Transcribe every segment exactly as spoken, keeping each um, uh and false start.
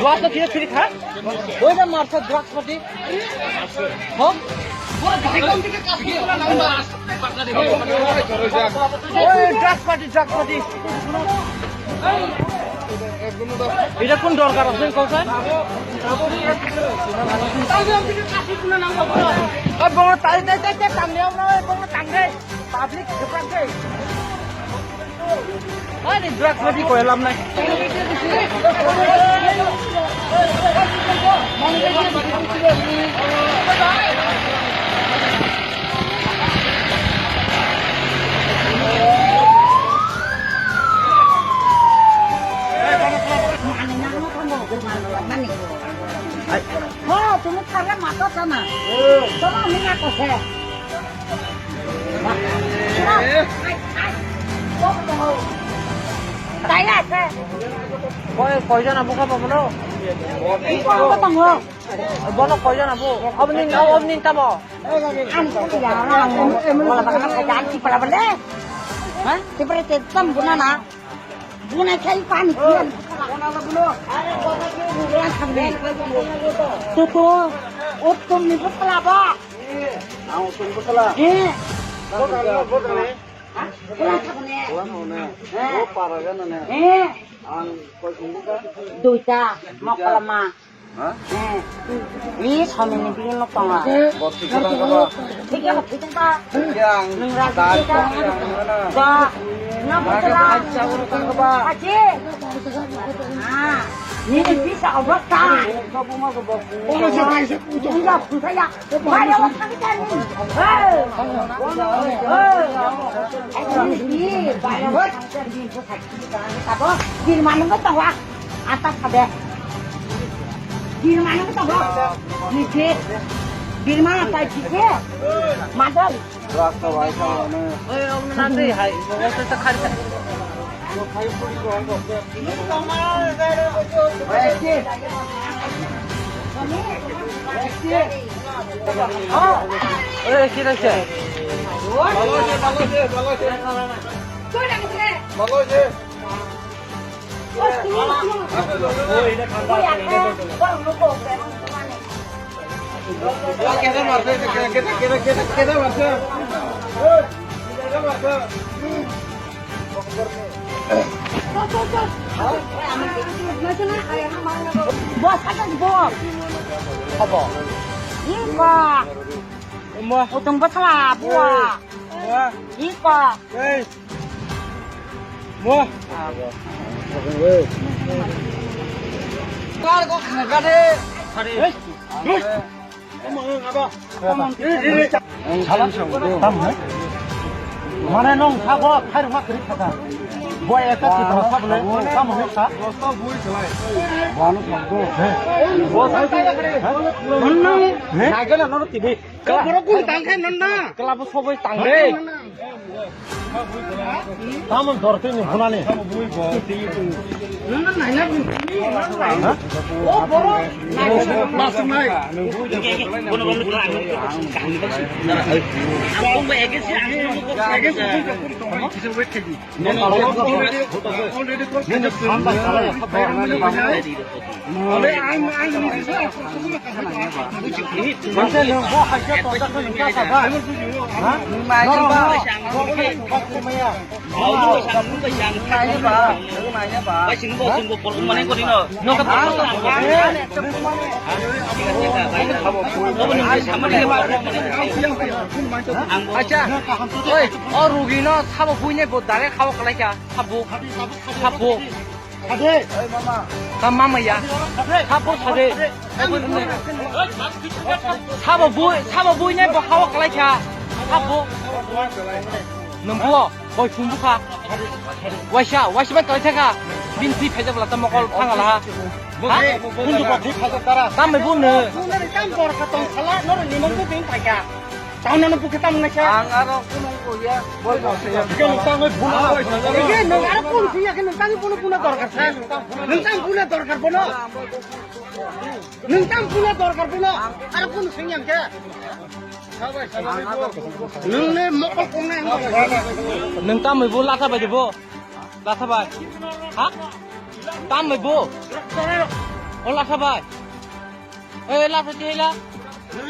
Drugs no khe free kha? Oi da marsa drugs party. Ho? Oi, drugs party, drugs party. Eta kun dorkar ase kok sa? Oi, bongo tari, tari, tari, tari, tang de, oi, bongo tang de. Public, public. Ani drugs lagi koi lam nai. Ho, tumi tharle mato sana. Toma mina kose. Koi, koijon abo kha bono? Bono koijon abo? Oboni, oboni tamo? Ha? Tipre te tam buna na. Buna kai pan kian. Tutu, uttum ni bukla ba. Ang uttum bukla. Eh. Bukla, bukla. Ha? Bukla thapne. Bukla thapne. Eh. O para ga na ne. Eh. Ang koi sung bukla. Duita, mokla ma. Ha? Eh. Ni somini bini no tonga. Bo thik kha ba? Thik ya, thik kha. Thik ya, ang Nung rajin dai kita. Ba. Na bukla. Aji. Ah, ini bisa obok ta. Kamu mah ke bok. Enggak, saya. Bayar orang kami tadi. Hei. Hei. Ini bayar orang kami tadi. Tabo, di rumah nunggu tahu ah. Atas ada. Di rumah nunggu tahu. Di rumah apa di? Madal. Rasta bai sa ne. Oi, om na dei hai. Bo to ta khari. Oi, kira kira. Malo je, malo je, malo je. Malo je. Bo sakang bo. Habo. Iko. Mo. Utung bwsala bua. Mo. Iko. Ei. Mo. Kar ko khana ka de. Ei. Mo. Mo. Abo. Tamo, mane nong sago khairokma kwrwi khaka. Bo ekta chitro sabole tamo hwnwi sa. Bono sabdo. He. Bo sai. Nonna. He? Nagana nono tibi. Kla. Borok gul tangkhe nonna. Kla bo sobai tangde. Tamon dortini hunani. Acha, oi, o rugi no sabo buine bo dare khao kalaikha, sabo, sabo. Sade. Oi, mama. Ka mama ya. Sade. Sabo sade. Sade. Sabo bui, sabo bui ne bo hawa kalai kha. Sabo. Nungbo, boi phungbu kha. Waisa, waisa ban kalai kha. Bin twi phaijak la ta mokol thang la ha. Ha? Bundu ba twi phaijak tara. Tam me bun ne. Bundu kam bor kha tong sala, nor ni mong tu bin phaikha. Tamo nang bukhe tamo nang khe. Ang aro kunung ko ya. Bol ko se ya. Khe nang tamo buna. Khe nang aro kun si ya khe nang tamo buna buna dorkar sa. Nang tamo buna dorkar bono. Nang tamo buna dorkar bono. Aro kun si ya khe. Nang ne mokol kong nang. Nang tamo bo lasa bai bo. Lasa bai. Ha? Tamo bo. O lasa bai. Ei, la, sa, tila. Ei,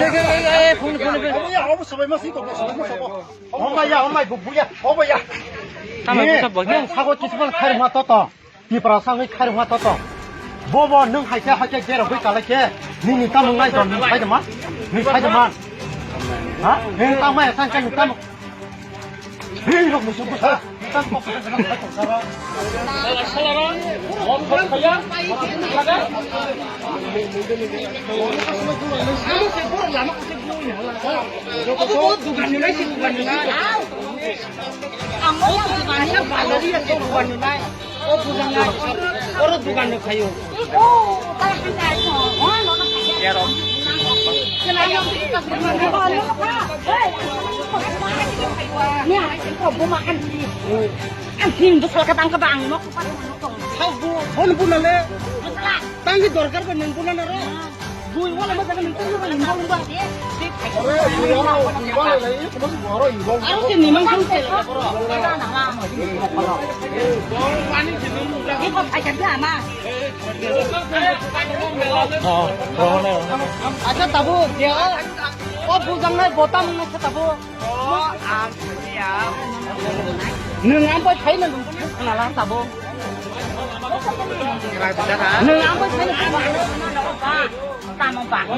ei, ei, ei, phone, phone, phone. Obo ya, obo sabai ma si to, sabai ma sabo. Obo ya, obo ya, bu, bu ya, obo ya. Tamo, eh, sa, bo, eh, sago kisman khair ma to to. Tipra sangwi khair ma to to. Bo, bo, nwng hai khe, hai khe, gero bui kala khe. Nini tamo ngai to, nini khai de ma. Nini khai de ma. Ha? Nini tamo ya, sang kai nini tamo. Oro dukan no khayo. Ang pin bwsal ka tang ka bang nok. Sao bu, phone bu nale. Tang ki dorkar ba nang bu nana ro. Dui wala ma jaga nang tang ba nang ba. Aro ke nimang sam se la bro. Ni ko phai ka dia ma. Acha tabu dia. O bujang nai botam nai tabu. Nwng ang bai phai nang khna lang tabu. Nwng ang bai phai nang khna lang. Tamo ba. Oi,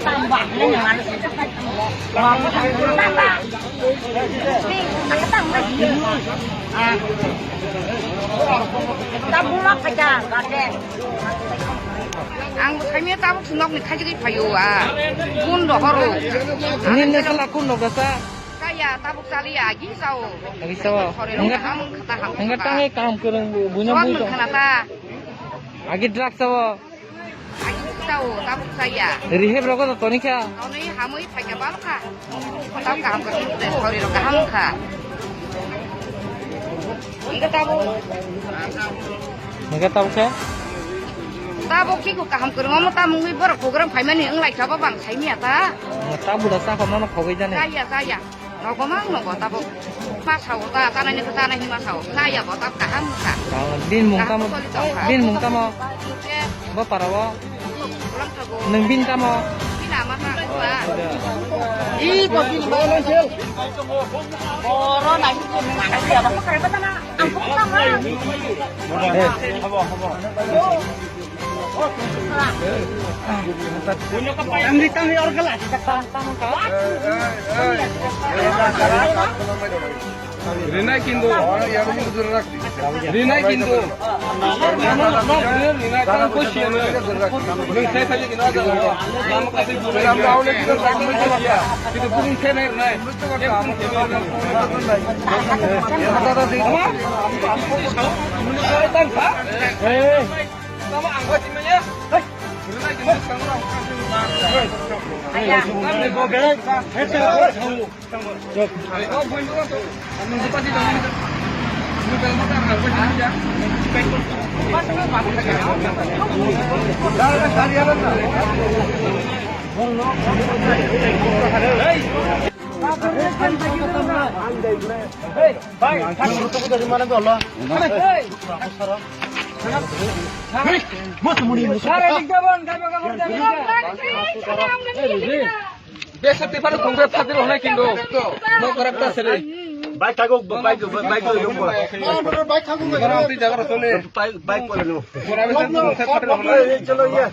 tamo ba. Tamo ba. Ang bo khaimya tabuk se nokni khaijagwi phaio, ah. Kun rohoro. Nini sala kun rok gasa? Chaya, tabuk chaliya, agi chao. Agi chao. Khoroi rok kaham khata ham. Hingke tangai kaham kwrwng buino bui tong. Khana ta. Agi drug chao. Agi chao, tabuk chaya. Rehab rogo to tonikha. Tonwi hamwi phaikha balkha. Tamo kaham kwrwng tei khoroi rok kaham kha. Hingke tamo. Hingke tamo khe? Tamo khe ko kaham kwrwng omo tamo wngwi borok program phaimani wng lai kha bo bang saimya ta. Tamo da sa ko nono khogwi jani. Chaya, chaya. Nogo mang nogo tamo. Ma sao ta, ta nani ta nani ma sao. Chaya bo tamo kaham kha. Bin mung tamo. Bin mung tamo. Bo para o. Nwng bini tamo? Rinai kintu. Rinai kintu. Rinai tang ko siya na. Nung sai sai kintu aja. Lama kasi rinai. Kintu pun sai nai rinai. Ama? Tang ka? Eh. Tama ang kasi manya. Rinai kintu tang. Ayah. Tang ko. Besa te paro kongre phadir honai kindo. Mo karak ta sere. Bike thago, bike, bike, bike. Bike thago. Bike, bike pore no. Chalo ye.